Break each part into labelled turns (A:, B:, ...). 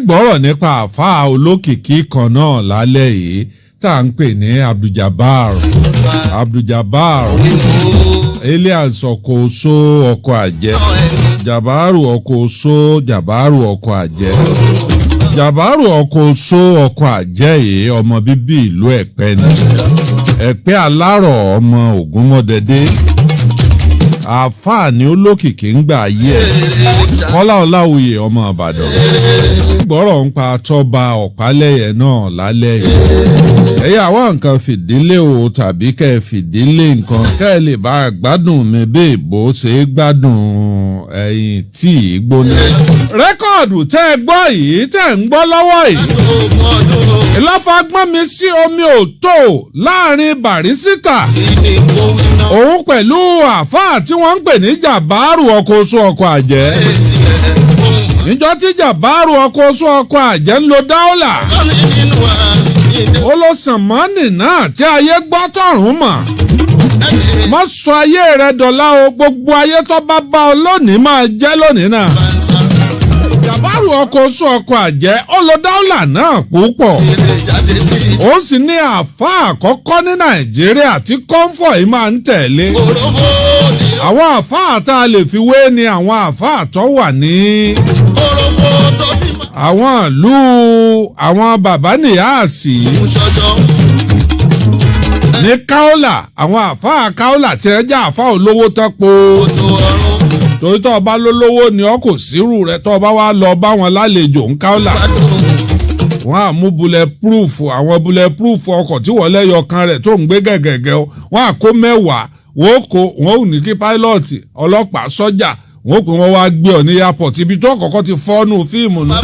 A: Gbọ́rọ̀ nípa àáfàá olókìkí kan náà lálẹ́ yìí tá à ń pè ní Abduljabar Abduljabar, alias Ọkọ̀ Oṣó Ọkọ̀ Àjẹ́. Jabaru Ọkọ̀ Oṣó, Jabaru Ọkọ̀ Àjẹ́, Jabaru Ọkọ̀ Oṣó Ọkọ̀ Àjẹ́ yìí, ọmọ bíbí ìlú Ẹ̀pẹ́ ni, Ẹ̀pẹ́ Alárọ̀, ọmọ Ògúnmọ́dẹ́dẹ́. Àáfàá ni olókìkí ń gbà ayé ẹ̀. Kọ́lá Ọláwuyè, ọmọ Ìbàdàn, gbọ́rọ̀ ń pa Tọ́ba Ọ̀pálẹ̀yẹ náà lálẹ́ yìí. Ẹ̀yà àwọn nǹkan fìdílé o, tàbí kẹ́ ẹ fìdílé nǹkan kẹ́ ẹ lè bá a gbádùn mi bí ìbò ṣe é gbádùn ẹ̀yìn tí ì gbóná. Record tẹ́ ẹ gbọ́ yìí, tẹ́ ẹ ń gbọ́ lọ́wọ́ yìí, ìlọ́fagbọ́n mi sí omi òtó láàrin Barrister òun pẹ̀lú àáfàá tí wọ́n ń pè ní Jàbáàrù Ọkọ̀ Oṣù Ọkọ̀ Àjẹ́, níjọ́ tí Jàbáàrù Ọkọ̀ Oṣù Ọkọ̀ Àjẹ́ ń lo dáólà, ó ló sàn mọ́nì náà tí ayé gbọ́ tọ̀run mọ̀. Mọ́ sọ ayé rẹ dọ̀la o, gbogbo ayé tó bá bá ọ lónìí máa jẹ́ lónìí náà. Jàbáàrù Ọkọ̀ Oṣù Ọkọ̀ Àjẹ́, ó lo dáólà náà púpọ̀. Ó sì ní àáfàá àkọ́kọ́ ní Nàìjíríà tí convoy yìí máa ń tẹ̀lé. Àwọn àáfàá tá a lè fi wé ni àwọn àáfàá tó wà ní àwọn ìlú àwọn bàbá nìyáàsì ní Kaola, àwọn àáfàá Kaola tí ẹ jẹ́ àáfàá olówó tán po, torí tó o bá lólówó ni ọ kò sírù rẹ. Tó o bá wá lọ bá wọn lálejò ń Kaola, wọ́n á mú bullet proof, àwọn bullet proof ọkọ̀ tí wọ́n lẹ́yọ kan rẹ̀ tó ń gbé gẹ̀gẹ̀gẹ̀, wọ́n á kó 10, wọ́n ó kó, wọ́n ò ní kí pilot, ọlọ́pàá, sọ́jà, wọ́n ó pè wọ́n wá gbé ọ ní airport, ibi tó kọ́kọ́ ti fọ́nù fíìmù nù.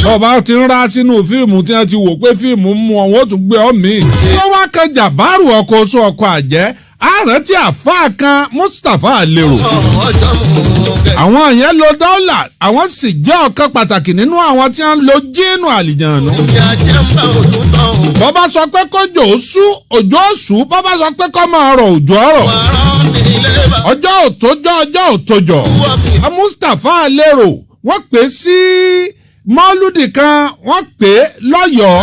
A: Bọ́ọ̀bá ti ń rá sínú fíìmù tí wọ́n ti wò pé fíìmù ń mú ọ, wọ́n ó tún gbé ọ míì. Wọ́n wá kan Jàbáàrù Ọkọ̀ Oṣù Ọkọ̀ Àjẹ́, àrántí àfáà kan, Mustapha Àlèrò. Àwọn yẹn lo dọ́là, àwọn sì jẹ́ ọ̀kan pàtàkì nínú àwọn tí wọ́n ń lo jíìnù àlìjànù. Bọ́bá sọ pé kójò ó sú, òjò ó sú. Bọ́bá sọ pé kó máa rọ̀, òjò ọ̀rọ̀. Ọjọ́ òtójọ́, ọjọ́ òtójọ́, Mustapha Àlèrò, wọ́n pè sí mọ́lúdì kan, wọ́n pè lọ́yọ̀ọ́,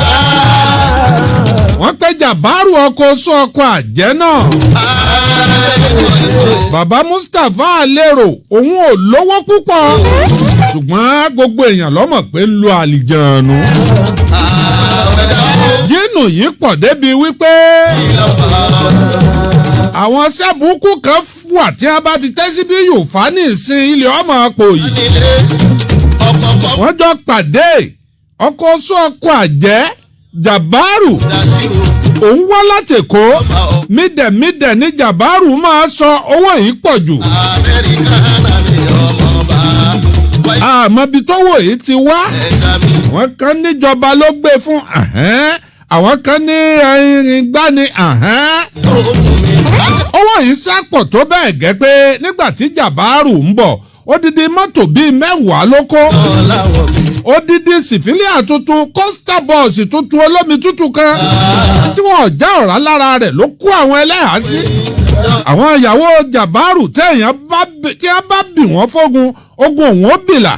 A: wọ́n pè Jàbáàrù Ọkọ̀ Oṣù Ọkọ̀ Àjẹ́ náà. Bàbá Mustapha Àlèrò, òun ò lówó púpọ̀, ṣùgbọ́n gbogbo èèyàn ló mọ̀ pé ń lo àlìjànù. Jínù yìí pọ̀ débi wípé àwọn sẹ́bùkù kan wà tí a bá fi tẹ́sí bí yòófà ní ìsìn ilé ọmọ àpò yìí. Wọ́n jọ pàdé Ọkọ̀ Oṣù Ọkọ̀ Àjẹ́ Jàbáàrù. Òun wá láti Èkó, mídẹ̀mídẹ̀ ní Jàbáàrù máa sọ owó yìí pọ̀ jù. Àmọ́ ibi tówó yìí ti wá, wọ́n kàn níjọba ló gbé fún, àwọn kan ní gbani. Owó yìí sápọ̀ tó bẹ́ẹ̀ gẹ́ pé nígbà tí Jàbáàrù ń bọ̀, odidi mọ́tò bíi 10 ló kó, odidi civilian tuntun, coaster bus tuntun olómi tútù kan tí wọ́n já ọ̀rá lára rẹ̀ ló kó àwọn ẹlẹ́hàá sí. Àwọn ìyàwó Jàbáàrù, téèyàn bá tí wọ́n bá bì wọ́n fógun, ogun òun ó bìlà,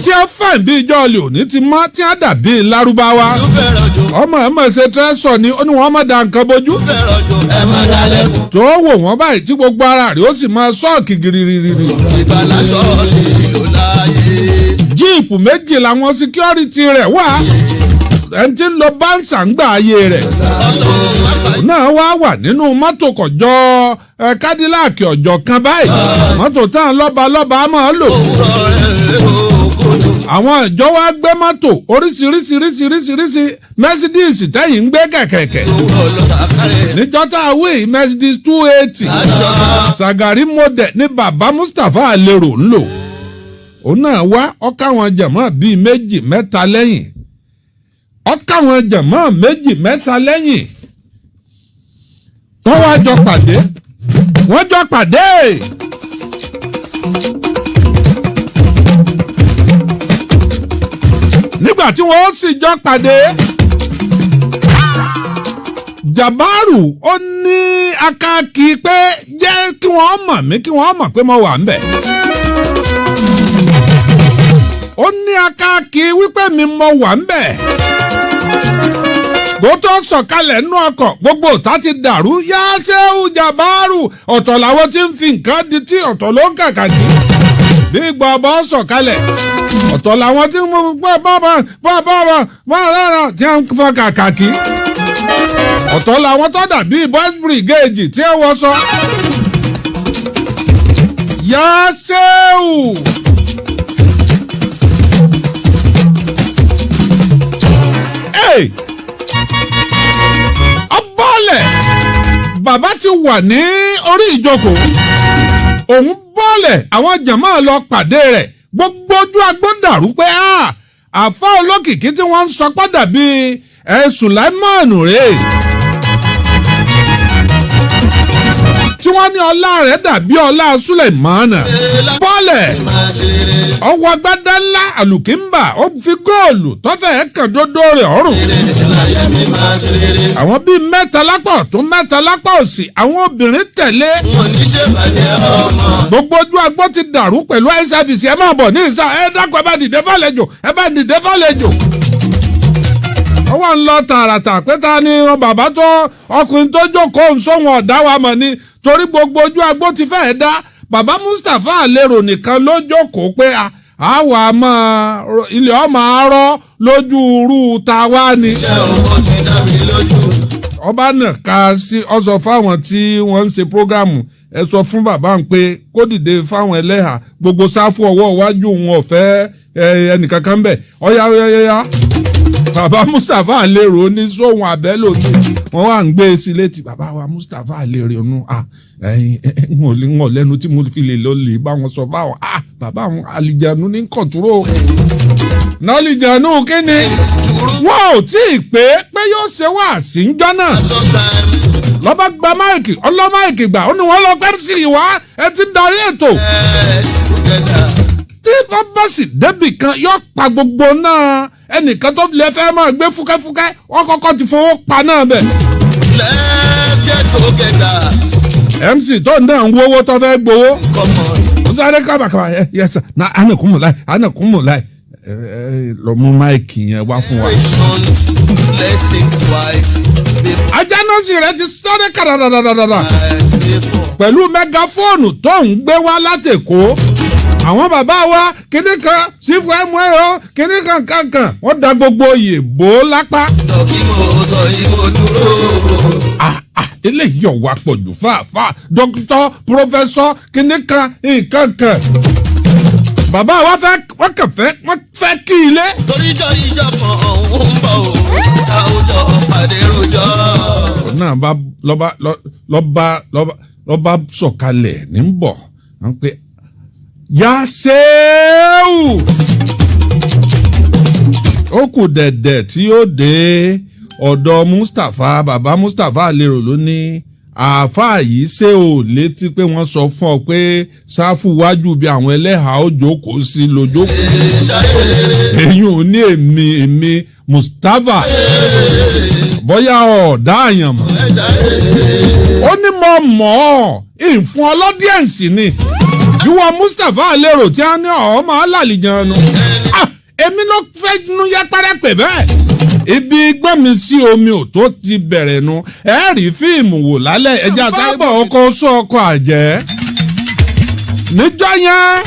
A: tí wọ́n fẹ̀ bí ijó olè òní ti mọ́, tí wọ́n dàbí lárúbáwá. Ọmọ ẹ̀ mọ̀ ṣe tẹ́sọ̀ ni ó ní wọ́n mọ̀ da nǹkan bójú tó wò wọ́n báyìí, tí gbogbo ara rẹ̀ ó sì máa sọ́ọ̀kì gírírírí. Jeep 2 làwọn security rẹ̀ wà. Ẹni tí ń lo báńsà ń gbà ayé rẹ̀ náà wá wà nínú mọ́tò kọjọ́ Cadillac ọjọ́ kan báyìí, mọ́tò tán lọ́ba lọ́ba máa lò. Àwọn ìjọ wa gbé mọ́tò oríṣiríṣiríṣiríṣiríṣi, Mercedes tẹ́yìn ń gbé kẹ̀kẹ̀kẹ̀ níjọ́ tá a wí, Mercedes 280 Sagari model ní bàbá Mustapha Àlèrò ń lò. Òun náà wá ọkà àwọn jàmọ́ bíi méjì mẹ́ta lẹ́yìn, ọkà àwọn jàmọ́ méjì mẹ́ta lẹ́yìn. Wọ́n wá jọ pàdé, wọ́n jọ pàdé. Nígbà tí wọ́n sì jọ pàdé, Jàbáàrù ó ní akáàkì pé jẹ́ kí wọ́n mọ̀ mí, kí wọ́n mọ̀ pé mo wà ń bẹ̀. Ó ní akáàkì wípé mi mọ wà ń bẹ̀. Kó tó sọ̀kalẹ̀ nínú ọkọ̀, gbogbo ìta ti dàrú. Yá Ṣéhù Jàbáàrù, ọ̀tọ̀ làwọn tí ń fi nǹkan di tí, ọ̀tọ̀ ló ń kàkà sí. Bí gbọ̀bọ̀ sọ̀kalẹ̀, ọ̀tọ̀ làwọn tí ń mú bá bá bá bá bá bá rárá tí ń fọ kàkàkí. Ọ̀tọ̀ làwọn tó dàbí boys brigade tí ẹ wọ́ sọ. Yá Ṣéhù. Hey! Ọbọ̀lẹ̀ bàbá ti wà ní orí ìjókòó, òun bọ́ọ̀lẹ̀, àwọn jàmáà lọ pàdé rẹ̀. Gbogbo ojú agbó dàrú pé àfa olókìkí tí wọ́n ń sọ padà bíi ẹ̀ Sùláìmánù rèé, tí wọ́n ní ọlá rẹ̀ dàbí ọlá Sùláìmánà. Bọ́ọ̀lẹ̀ ọwọ́ agbádá ńlá àlùkìńbà, ó fi góòlù tọ́fẹ̀ kàn dódó rẹ̀ ọ̀rùn. Àwọn bíi mẹ́ta lápá ọ̀tún, mẹ́ta lápá òsì, àwọn obìnrin tẹ̀lé. Gbogbo ojú agbó ti dàrú pẹ̀lú ẹ̀ sáfìsì. Ẹ máa bọ̀ ní ìsà, ẹ dákun, ẹ bá dìde fàlejò, ẹ bá dìde fàlejò. Ó wà ń lọ tààràtà pé ta ni bàbá tó ọkùnrin tó jókòó ń sóhun ọ̀dá wa mọ̀ ni, torí gbogbo ojú agbó ti fẹ́ẹ̀ dá. Bàbá Mustapha Àlérò nìkan ló jókòó pé àwa máa ilé ọmọ arọ lójú irú ta wá ni. Ọba náà ká sí ọ sọ fáwọn tí wọ́n ń ṣe prógámù, ẹ sọ fún bàbá ń pé kó dìde fáwọn ẹlẹ́hà, gbogbo sáfù ọwọ́ iwájú òun ọ̀fẹ́ ẹnìkankan bẹ̀. Ọ̀yá ọ̀yá, bàbá Mustapha Àlérò ní sóhun àbẹ́lò ní wọ́n wà ń gbé e sí létí. Bàbá wa Mustapha Àlérò nù, ń ò lẹ́nu tí mo fi lè lọ lè bá wọn sọ báwọn. Bàbá àwọn àlìjànú ní kọ̀túrò nálìjànú kí ni wọn ò tí ì pé pé yóò ṣe wá sí ń jọ́ náà. Lọ́ba gba máìkì, ọlọ́ máìkì gbà, ó ní wọ́n lọ pẹ́ sí ìwá ẹ ti ń darí ètò. Tí wọ́n bá sì débì kan, yóò pa gbogbo náà. Ẹnìkan tó lè fẹ́ máa gbé fúkẹ́fúkẹ́, wọ́n kọ́kọ́ ti fowó pa náà bẹ̀.
B: Let's get together.
A: MC tó náà ń wówó tó fẹ́ gbowó.
B: Come on.
A: Ó sáré kábàkábà ẹ yes sir, na anakunmọ̀láì anakunmọ̀láì, ẹ ẹ lọ mú máìkì yẹn wá fún wa.
B: Let's think twice before
A: Ajá náà sì rẹ ti sáré kàdàdàdàdàdà
B: before.
A: pẹ̀lú mẹgafóònù tó ń gbé wá látẹ̀kọ́. Àwọn bàbá wa kíní kan sífù ẹ̀mú ẹ̀rọ kíní kan kankan, wọ́n da gbogbo oyè bò ó lápá.
B: Tọ́kì mo sọ yìí mo dúró.
A: Ah ah, eléyìí ọ̀wà pọ̀jù fáfá. Dókítà, pòfẹ́sọ̀ kíní kan nǹkan kan. Bàbá wa fẹ́, wọ́n kàn fẹ́, wọ́n fẹ́ kí ilé.
B: Toríjọ́ ìjọ kan òun ń bọ̀ o. Àwùjọ pàdé rojọ́.
A: Náà bá lọ́ba lọ́ba lọ́ba lọ́ba sọ̀kalẹ̀ ní bọ̀ wọ́n pé yá ṣéwù. Ó kù dẹ̀dẹ̀ tí ó dé ọ̀dọ̀ Mustapha. Bàbá Mustapha Àlérò ló ní àáfàá yìí, ṣé ò létí pé wọ́n sọ fún ọ pé sáfù wájú bí àwọn ẹlẹ́hàá ó jókòó sí lójókòó? Èyí ò ní èmi Mustapha bóyá ọ̀dà àyàn mọ̀. Ó ní mo mọ̀ ọ́, ìfún ọlọ́díẹ̀nsì ni ìwọ Mustapha Àlérò tí a ní ọ̀ máa lálìjàn nu. Èmi ló fẹ́ nu yẹpẹrẹ pè bẹ́ẹ̀. Ibi gbọ́n mi sí omi ò tó ti bẹ̀rẹ̀ nu. Ẹ rí fíìmù wò lálẹ́ ẹja sábọ̀ ọkọ̀ oṣù ọkọ̀ àjẹ́ níjọ́ yẹn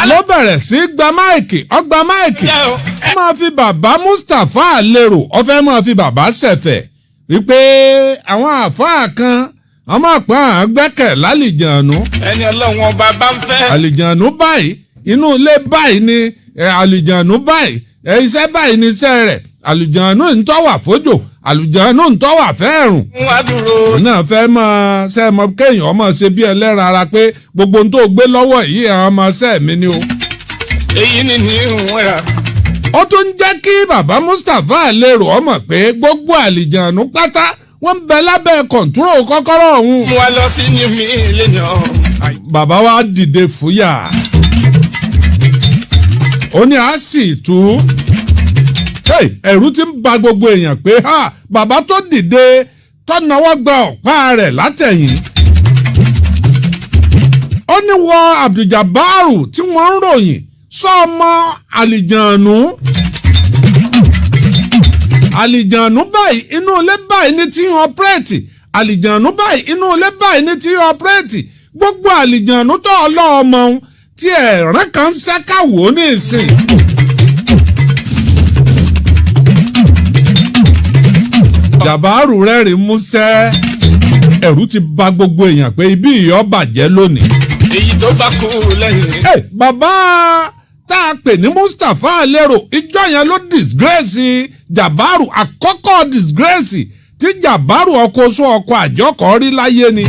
A: ló bẹ̀rẹ̀ sí gba máìkì, ọgbà máìkì, ó máa fi bàbá Mustapha Àlérò, ó fẹ́ máa fi bàbá ṣẹ̀fẹ̀ wípé àwọn àáfàá kan wọ́n máa pọ́n à ń gbẹ́kẹ̀ lálìjànú.
C: Ẹni ọlọ́run ọba bá ń fẹ́.
A: Àlìjànú báyìí, inú ilé báyìí ni àlìjànú báyìí, iṣẹ́ báyìí ni iṣẹ́ rẹ̀, àlìjànú ń tọ́wà fójò, àlìjànú ń tọ́wà fẹ́ẹ̀rùn.
C: Wá dúró.
A: Òun náà fẹ́ máa ṣe é mọ kéèyàn máa ṣe bí ẹlẹ́ran ara pé gbogbo ohun tó gbé lọ́wọ́ yìí, àwọn ọmọ ṣẹ́ mi ni o.
C: Èyí ni ní ìwọ̀n rà.
A: Ó tún ń jẹ́ kí bàbá Mustapha Àlérò ọmọ pé gbogbo àlìjànú pátá wọ́n ń bẹ lábẹ́ kọ̀ǹtúrò kọ́kọ́rọ́ ọ̀hún.
C: Mú wa lọ sí ní mi lẹ́nu.
A: Bàbá wa dìde fúyà, ó ní a sì tú. Ẹ̀rù ti ń ba gbogbo èèyàn pé ha, bàbá tó dìde tọ́nàwọ́ gba ọ̀pá rẹ̀ látẹ̀yìn. Ó Ó ní wọ Abduljabaru tí wọ́n ń ròyìn sọ́ọ̀mọ́ àlìjànú, àlìjànú báyìí, inú ilé báyìí ní tí ń operate, àlìjànú báyìí, inú ilé báyìí ní tí ń operate, gbogbo àlìjànú tó ọlọ́ọ̀mọ ohun tí ẹ̀rẹ́ kan ń ṣẹ́kàwó ní ìsìn. Jàbáàrù rẹ́rìn músẹ́, ẹ̀rù ti bà gbogbo èèyàn pé ibi ìyọ́ bàjẹ́ lónìí.
C: Èyí tó bá kú lẹ́yìn.
A: Ẹ bàbá tá a pè ní Mustapha Alero, ìjọ yẹn ló disgrace Jàbáàrù. Àkọ́kọ́ disgrace tí Jàbáàrù ọkọ̀ oṣù ọkọ̀ àjọkọ̀ rí láyé ni.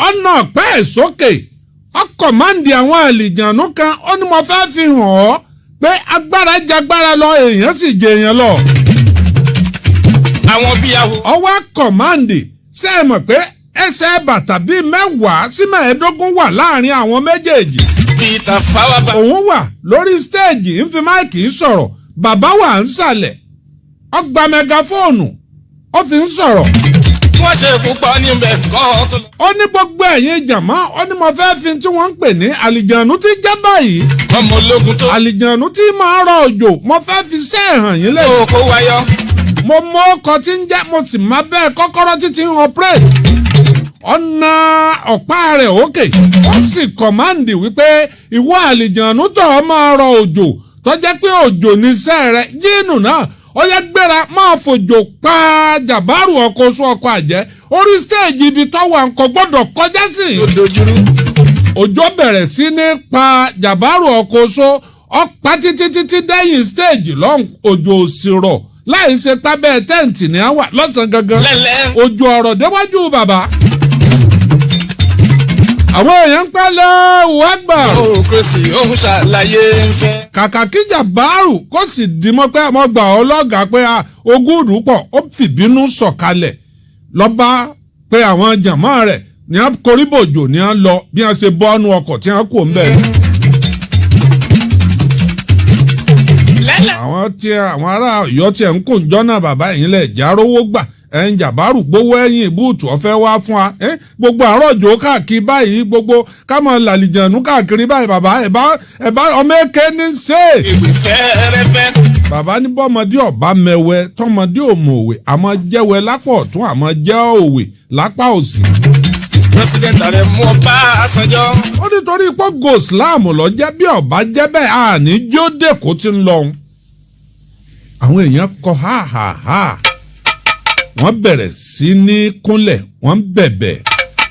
A: Ọ̀nà ọ̀pẹ́ ẹ̀ sókè, ọkọ̀ máa ń di àwọn àlìjànú kan. Ó ní mo fẹ́ fi hàn ọ́ pé agbára jagbára lọ, èèyàn sì jẹ èèyàn lọ.
C: Àwọn bíyàwó.
A: Ọwọ́ kọ̀máǹdì, ṣé ẹ mọ̀ pé ẹsẹ̀ bàtà bíi 10 sí 15 wà láàrin àwọn méjèèjì?
C: Peter Fawaba.
A: Òun wà lórí stéèjì ń fi máìkì sọ̀rọ̀, bàbá wà ń sàlẹ̀, ó gba mẹgafóònù, ó fi ń sọ̀rọ̀.
C: Wọ́n ṣe púpọ̀ níbẹ̀ kan tó lọ.
A: Ó ní gbogbo ẹ̀yin jàmá, ó ní mo fẹ́ fi tí wọ́n ń pè ní àlìjànú tí jẹ́ báyìí,
C: ọmọ ológun tó.
A: àlìjànú tí máa rọ òjò, mo fẹ́ fi sẹ́ẹ̀ hàn yín lẹ́yìn.
C: Kó wáyọ.
A: Mo mọ ọkọ̀ tí ń jẹ́, mo sì máa bẹ́ẹ̀ kọ́kọ́rọ́ títí ń operate. Ọ̀nà ọ̀pá rẹ̀ òkè, ó sì kọ̀máǹdì wípé ìwọ àlìjànú tó ọ máa rọ òjò, tó jẹ́ pé òjò níṣẹ́ rẹ̀, jíìnù náà ó yẹ gbéra máa fòjò pa Jàbáàrù ọkọ̀ oṣù ọkọ̀ àjẹ́ orí stéèjì ibi tọ́wọ́ nǹkan gbọ́dọ̀ kọjá sí.
C: Ó dojúrú.
A: Òjò bẹ̀rẹ̀ sí ní pa Jàbáàrù ọkọ̀ oṣù, ọ̀pá títí títí dẹ́yìn stéèjì lọ́hùn. Òjò òsì rọ̀ láì ṣe pábẹ́ tẹ́ǹtì ní àwà lọ́sàn-án gangan.
C: Lẹ́lẹ́.
A: Òjò ọ̀rọ̀ déwájú bàbá, àwọn èèyàn ń pẹ́ lẹ́wọ̀ àgbà.
C: Ó kérésì òun ṣàlàyé ń fẹ́.
A: Kàkà kí Jàbáàrù kó sì dìímọ́ pé àmọ́ gbà ọ́ lọ́gàá pé ogún ìdúpọ̀, ó fìbínú sọ̀kalẹ̀ lọ́ba pé àwọn jàmọ́ rẹ̀ ní a koríbòjò ní a lọ bí a ṣe bọ́nu ọkọ̀ tí a kò ń bẹ̀.
C: Lẹ́lẹ́.
A: Àwọn tí àwọn ará Ọ̀yọ́ tí ẹ̀ ń kó njọ́ náà, bàbá ẹ̀yìn lẹ̀ járówó gbà ẹ̀ ń Jàbáàrù gbowó ẹ̀yìn ìbúùtù ọ̀fẹ́ wá fún wa ẹ̀ gbogbo àrọ̀jò káàkiri báyìí, gbogbo kámọ̀ làlìjànú káàkiri báyìí, bàbá ẹ̀ bá ọmọ èké ní ṣe.
C: Ìgbè fẹ́ẹ́rẹ́fẹ́.
A: Bàbá ní bọ́mọdé ọ̀bá mẹ́wẹ́, tọmọdé òmòwé, àmọ́ jẹ́wẹ́ lápá ọ̀tún, àmọ́ jẹ́ òwe lápá òsì.
C: President ààrẹ mú Ọbásanjọ́.
A: Ó nítorí pé goslam lọ jẹ́, bí ọ̀bá jẹ́ bẹ́ẹ̀ àní jóde kó ti ń lọ. Àwọn èèyàn kọ ha ha ha, wọ́n bẹ̀rẹ̀ sí ní kúnlẹ̀, wọ́n bẹ̀bẹ̀.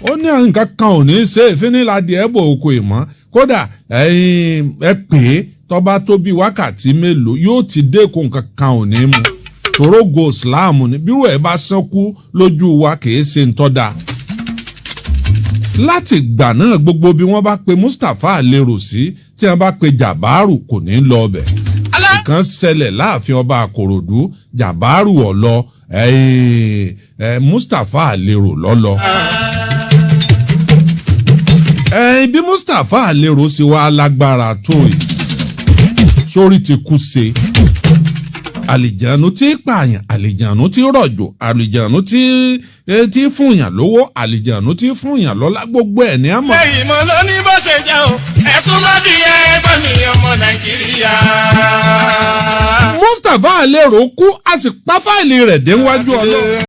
A: Ó ní nǹkan kan ò ní í ṣe ìfíniládìí ẹ̀bọ̀ oko ìmọ̀, kódà ẹ̀yin ẹ pè é, tọ́ba tó bí wákàtí mélòó yóò ti dẹ́kun, nǹkan kan ò ní mu torógo islam ni bírò ẹ̀ bá sánkú lójú wa kì í ṣe ń tọ́ da. Láti ìgbà náà, gbogbo bí wọ́n bá pe Mustapha Alero sí, tí wọ́n bá pe Jàbáàrù, kò ní lọ ọbẹ̀. Nǹkan ṣẹlẹ̀ láàfin ọba Àkòròdú, Jàbáàrù ọ̀lọ́, Mustapha Alero lọ́lọ́. Bí Mustapha Alero ṣe wá lágbára tó yìí, sórí ti kú ṣe àlìjánu tí pààyàn, àlìjánu tí rọ̀jò, àlìjánu tí fúnyàn lówó, àlìjánu tí fúnyàn lọ́lá, gbogbo ẹ̀ ní àmọ́.
C: Lẹ́yìn mọ́ ló ní bó ṣe jẹ́ o, ẹ̀sùn má bí ẹgbẹ́ mi ọmọ Nàìjíríà.
A: Mustapha Alero kú, a sì pa fáìlì rẹ̀ déwájú Ọlọ́run.